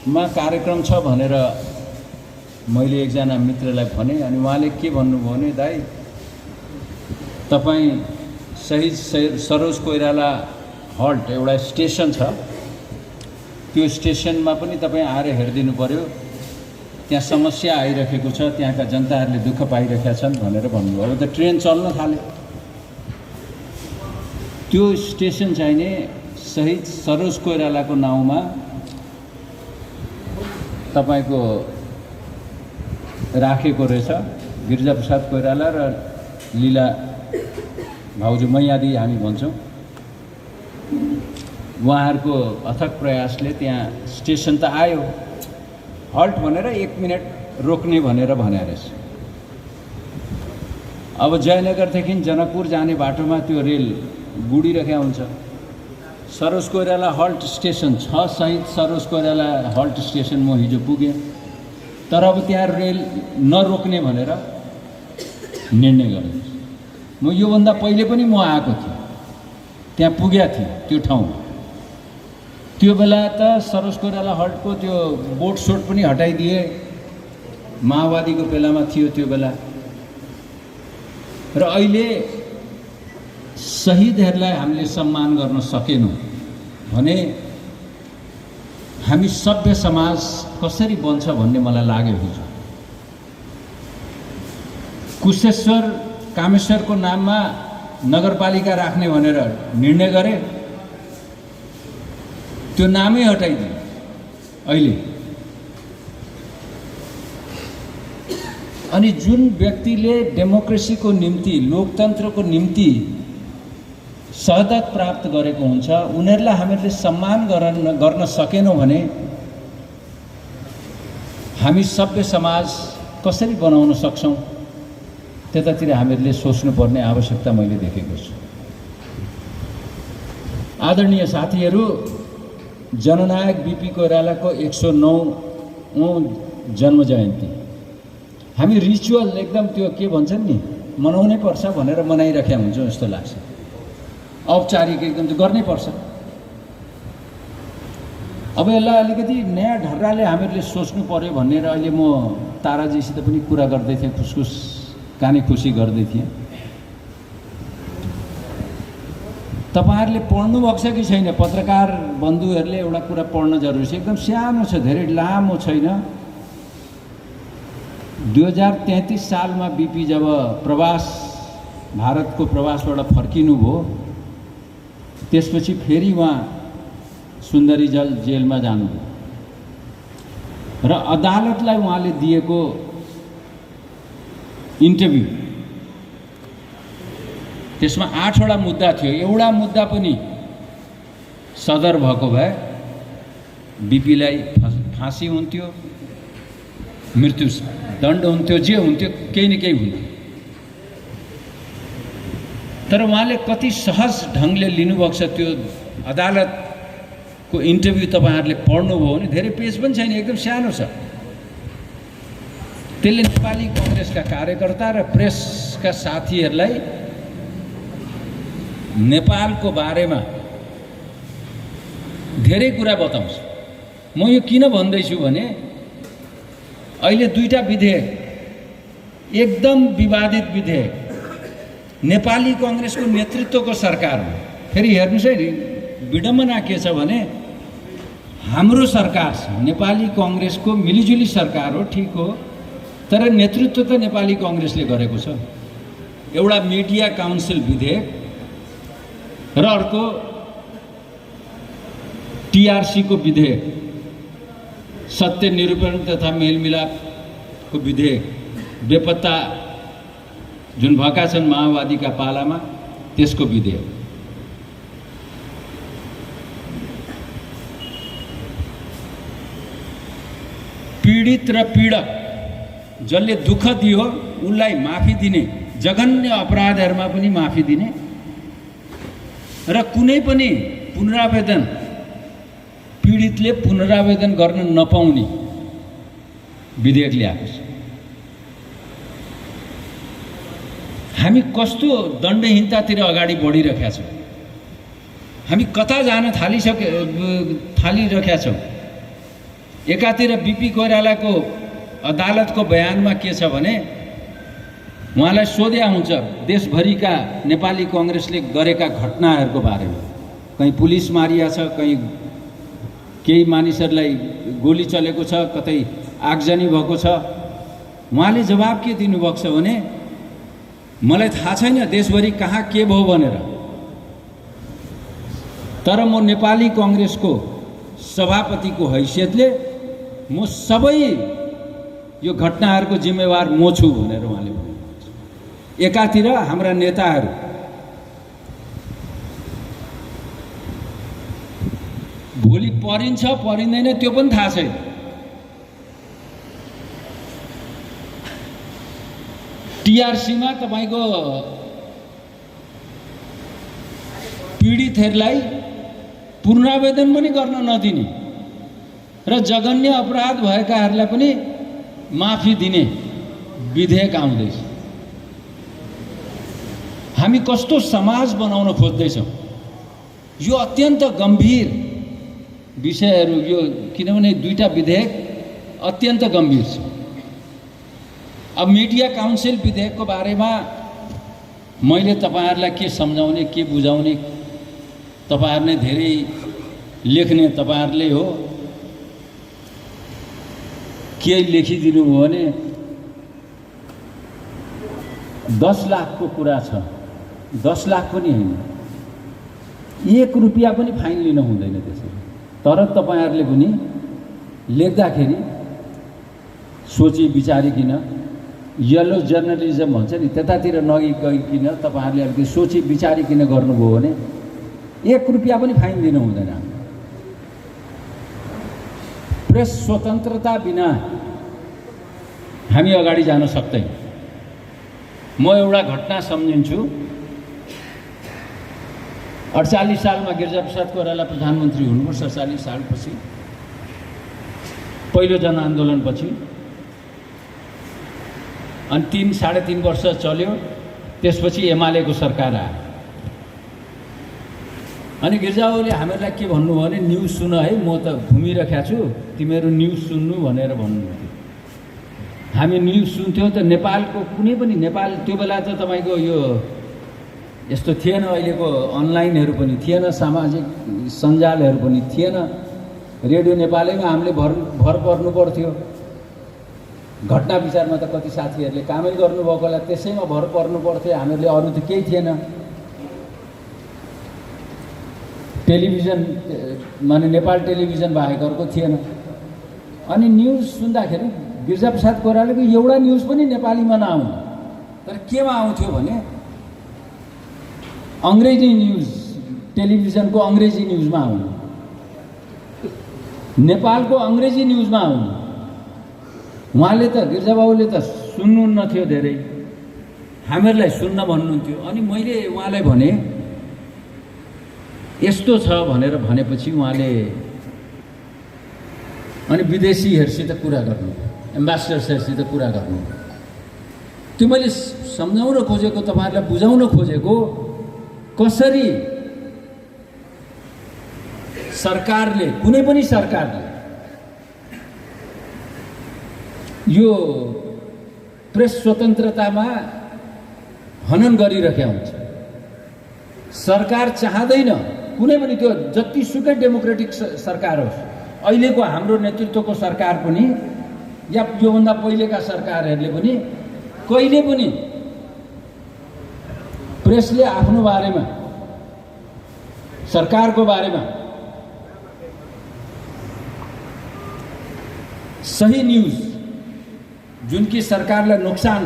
मा कार्यक्रम छ भनेर मैले एकजना मित्रलाई भने, अनि उहाँले के भन्नुभयो भने, दाइ तपाईँ शहीद सरोज कोइराला हल्ट एउटा स्टेसन छ, त्यो स्टेसनमा पनि तपाईँ आएर हेरिदिनु पर्यो, त्यहाँ समस्या आइरहेको छ, त्यहाँका जनताहरूले दुःख पाइरहेका छन् भनेर भन्नुभयो। अब त ट्रेन चल्न थाल्यो। त्यो स्टेसन चाहिने शहीद सरोज कोइरालाको नाउँमा तपाईको राखेको रहेछ। गिरिजाप्रसाद कोइराला र लीला भाउजू मैयादी हामी भन्छौँ, उहाँहरूको अथक प्रयासले त्यहाँ स्टेसन त आयो, हल्ट भनेर 1 मिनट रोक्ने भनेर भने रहेछ। अब जयनगरदेखि जनकपुर जाने बाटोमा त्यो रेल गुडिरहेको हुन्छ। सरोज कोइराला हल्ट स्टेसन छ, शहीद सरोज कोइराला हल्ट स्टेसन म हिजो पुगेँ, तर अब त्यहाँ रेल नरोक्ने भनेर निर्णय गरेँ। म योभन्दा पहिले पनि म आएको थिएँ, त्यहाँ पुगेको थिएँ त्यो ठाउँमा। त्यो बेला त सरोज कोइराला हल्टको त्यो बोर्ड सोट पनि हटाइदिए, माओवादीको बेलामा थियो त्यो बेला। र अहिले शहीदहरूलाई हामीले सम्मान गर्न सकेनौँ भने हामी सभ्य समाज कसरी बन्छ भन्ने मलाई लाग्यो। हिजो कुशेश्वर कामेश्वरको नाममा नगरपालिका राख्ने भनेर निर्णय गरे, त्यो नामै हटाइदियो। अहिले अनि जुन व्यक्तिले डेमोक्रेसीको निम्ति, लोकतन्त्रको निम्ति शहादत प्राप्त गरेको हुन्छ, उनीहरूलाई हामीले सम्मान गर्न सकेनौँ भने हामी सभ्य समाज कसरी बनाउन सक्छौँ, त्यतातिर हामीहरूले सोच्नुपर्ने आवश्यकता मैले देखेको छु। आदरणीय साथीहरू, जननायक बीपी कोइरालाको 109औं जन्म जयन्ती हामी रिचुअल एकदम त्यो के भन्छन् नि, मनाउनै पर्छ भनेर मनाइराखेका हुन्छौँ जस्तो लाग्छ। औपचारिक एकदम त्यो गर्नै पर्छ। अब यसलाई अलिकति नयाँ ढर्राले हामीहरूले सोच्नु पर्यो भनेर अहिले म ताराजीसित पनि कुरा गर्दै थिएँ, खुसखुस कानी खुसी गर्दै थिएँ। तपाईहरुले पढ्नु भएको छ कि छैन? पत्रकार बन्धुहरूले एउटा कुरा पढ्न जरुरी छ, एकदम सानो छ, धेरै लामो छैन। 2033 सालमा बीपी जब भारतको प्रवासबाट फर्किनु भयो, त्यसपछि फेरि उहाँ सुन्दरीजल जेलमा जानुभयो र अदालतलाई उहाँले दिएको इन्टरभ्यू, त्यसमा 8 वटा मुद्दा थियो। एउटा मुद्दा पनि सदर भएको भए बीपीलाई फाँसी हुन्थ्यो, मृत्यु दण्ड हुन्थ्यो, जे हुन्थ्यो केही न केही हुन्थ्यो। तर उहाँले कति सहज ढङ्गले लिनुभएको छ त्यो अदालतको इन्टरभ्यू। तपाईहरुले पढ्नुभयो भने धेरै पेज पनि छैन, एकदम सानो छ। त्यसले नेपाली कांग्रेसका कार्यकर्ता र प्रेसका साथीहरूलाई नेपालको बारेमा धेरै कुरा बताउँछ। म यो किन भन्दैछु भने अहिले 2टा विधेयक, एकदम विवादित विधेयक, नेपाली कांग्रेसको नेतृत्वको सरकार हो। फेरि हेर्नुस् है, विडम्बना के छ भने हाम्रो सरकार छ, नेपाली कांग्रेसको मिलिजुली सरकार हो, ठीक हो, तर नेतृत्व त नेपाली कांग्रेसले गरेको छ। एउटा मिडिया काउन्सिल विधेयक र अर्को टीआरसी को विधेयक, सत्य निरूपण तथा मेलमिलापको विधेयक, बेपत्ता जुन भएका छन् माओवादीका पालामा त्यसको विधेयक। पीडित र पीडक जसले दुःख दियो उनलाई माफी दिने, जघन्य अपराधहरुमा पनि माफी दिने र कुनै पनि पुनरावेदन, पीडितले पुनरावेदन गर्न नपाउने विधेयक ल्याएको छ। हामी कस्तो दण्डहीनतातिर अगाडि बढिरहेका छौँ, हामी कता जान थालिरहेका छौँ। एकातिर बीपी कोइरालाको अदालतको बयानमा के छ भने उहाँलाई सोध्या हुन्छ देशभरिका नेपाली कांग्रेसले गरेका घटनाहरूको बारेमा। कहीँ पुलिस मारिया छ, कहीँ केही मानिसहरूलाई गोली चलेको छ, कतै आगजनी भएको छ। उहाँले जवाब के दिनुभएको छ भने मलाई थाहा छैन देशभरि कहाँ के भयो भनेर, तर म नेपाली कांग्रेसको सभापतिको हैसियतले म सबै यो घटनाहरूको जिम्मेवार म छु भनेर उहाँले भन्नुभएको छ। एकातिर हाम्रा नेताहरू भोलि परिन्छ परिँदैन त्यो पनि थाहा छैन। टीआरसीमा तपाईको पीडितहरूलाई पुनरावेदन पनि गर्न नदिने र जघन्य अपराध भएकाहरूलाई पनि माफी दिने विधेयक आउँदैछ। हामी कस्तो समाज बनाउन खोज्दैछौँ? यो अत्यन्त गम्भीर विषयहरू, यो किनभने दुईटा विधेयक अत्यन्त गम्भीर छ। अब मिडिया काउन्सिल विधेयकको बारेमा मैले तपाईहरुलाई के सम्झाउने के बुझाउने, तपाईहरु नै धेरै लेख्ने तपाईहरुले हो। के लेखिदिनु हो भने 10 लाखको कुरा छ, 10 लाख पनि हैन, 1 रुपैयाँ पनि फाइन लिन हुँदैन त्यसरी। तर तपाईहरुले पनि लेख्दाखेरि सोची विचारिकिन, येलो जर्नलिजम भन्छ नि त्यतातिर नगइकन तपाईहरुले अलिकति सोची विचारिकिन गर्नुभयो भने 1 रुपैयाँ पनि फाइन दिनु हुँदैन। प्रेस स्वतन्त्रता बिना हामी अगाडि जान सक्दैनौँ। म एउटा घटना सम्झिन्छु। 48 सालमा गिरिजाप्रसाद कोइराला प्रधानमन्त्री हुनुभयो। 47 सालपछि पहिलो जनआन्दोलनपछि अनि 3-3.5 वर्ष चल्यो। त्यसपछि एमालेको सरकार आयो। अनि गिरिजाबाबुले हामीलाई के भन्नुभयो भने न्युज सुन है, म त घुमिरहेको छु, तिमीहरू न्युज सुन्नु भनेर भन्नुहुन्थ्यो। हामी न्युज सुन्थ्यौँ त नेपालको कुनै पनि, नेपाल त्यो बेला त तपाईको यो यस्तो थिएन, अहिलेको अनलाइनहरू पनि थिएन, सामाजिक सञ्जालहरू पनि थिएन। रेडियो नेपालैमा हामीले भर पर्नु पर्थ्यो। घटना विचारमा त कति साथीहरूले कामै गर्नुभएकोलाई त्यसैमा भर पर्नु पर्थ्यो। हामीहरूले अरू त केही थिएन। टेलिभिजन माने नेपाल टेलिभिजन बाहेक अर्को थिएन। अनि न्युज सुन्दाखेरि गिरिजाप्रसाद कोइरालाको एउटा न्युज पनि नेपालीमा नआउने, तर केमा आउँथ्यो भने अंग्रेजी न्युज, टेलिभिजनको अंग्रेजी न्युजमा आउने, नेपालको अंग्रेजी न्युजमा आउने। उहाँले त गिरिजाबाबुले त सुन्नुहुन्न थियो, धेरै हामीहरूलाई सुन्न भन्नुहुन्थ्यो। अनि मैले उहाँलाई भने यस्तो छ भनेर भनेपछि उहाँले अनि विदेशीहरूसित कुरा गर्नु, एम्बेसडर्सहरूसित कुरा गर्नु। त्यो मैले सम्झाउन खोजेको, तपाईहरुलाई बुझाउन खोजेको कसरी सरकारले, कुनै पनि सरकारले यो प्रेस स्वतन्त्रतामा हनन गरिरहेको हुन्छ। सरकार चाहदैन, कुनै पनि त्यो जतिसुकै डेमोक्रेटिक सरकार होस्, अहिलेको हाम्रो नेतृत्वको सरकार पनि या योभन्दा पहिलेका सरकारहरूले पनि कहिले पनि प्रेसले आफ्नो बारेमा, सरकारको बारेमा सही न्युज, जुन कि सरकारलाई नोक्सान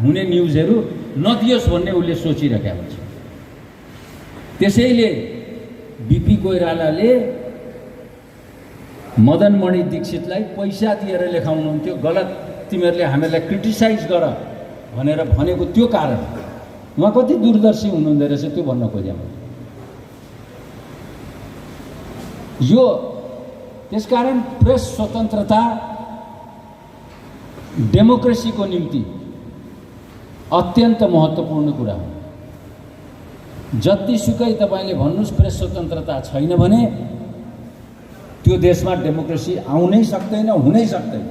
हुने न्युजहरू नदियोस् भन्ने उसले सोचिरहेको हुन्छ। त्यसैले बीपी कोइरालाले मदनमणि दीक्षितलाई पैसा दिएर लेखाउनुहुन्थ्यो, गलत तिमीहरूले हामीलाई क्रिटिसाइज गर भनेर भनेको त्यो कारण। उहाँ कति दूरदर्शी हुनुहुँदो रहेछ त्यो भन्न खोजेँ। यो त्यसकारण प्रेस स्वतन्त्रता डेमोक्रेसीको निम्ति अत्यन्त महत्त्वपूर्ण कुरा हो। जतिसुकै तपाईले भन्नुस् प्रेस स्वतन्त्रता छैन भने त्यो देशमा डेमोक्रेसी आउनै सक्दैन, हुनै सक्दैन।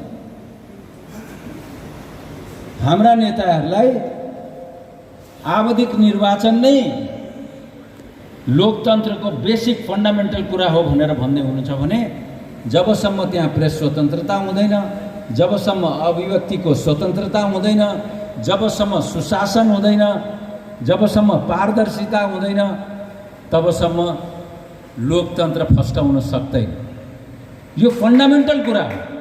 हाम्रा नेताहरूलाई आवधिक निर्वाचन नै लोकतन्त्रको बेसिक फन्डामेन्टल कुरा हो भनेर भन्दै हुनुहुन्छ भने जबसम्म त्यहाँ प्रेस स्वतन्त्रता हुँदैन, जबसम्म अभिव्यक्तिको स्वतन्त्रता हुँदैन, जबसम्म सुशासन हुँदैन, जबसम्म पारदर्शिता हुँदैन, तबसम्म लोकतन्त्र फस्टाउन सक्दैन। यो फन्डामेन्टल कुरा हो।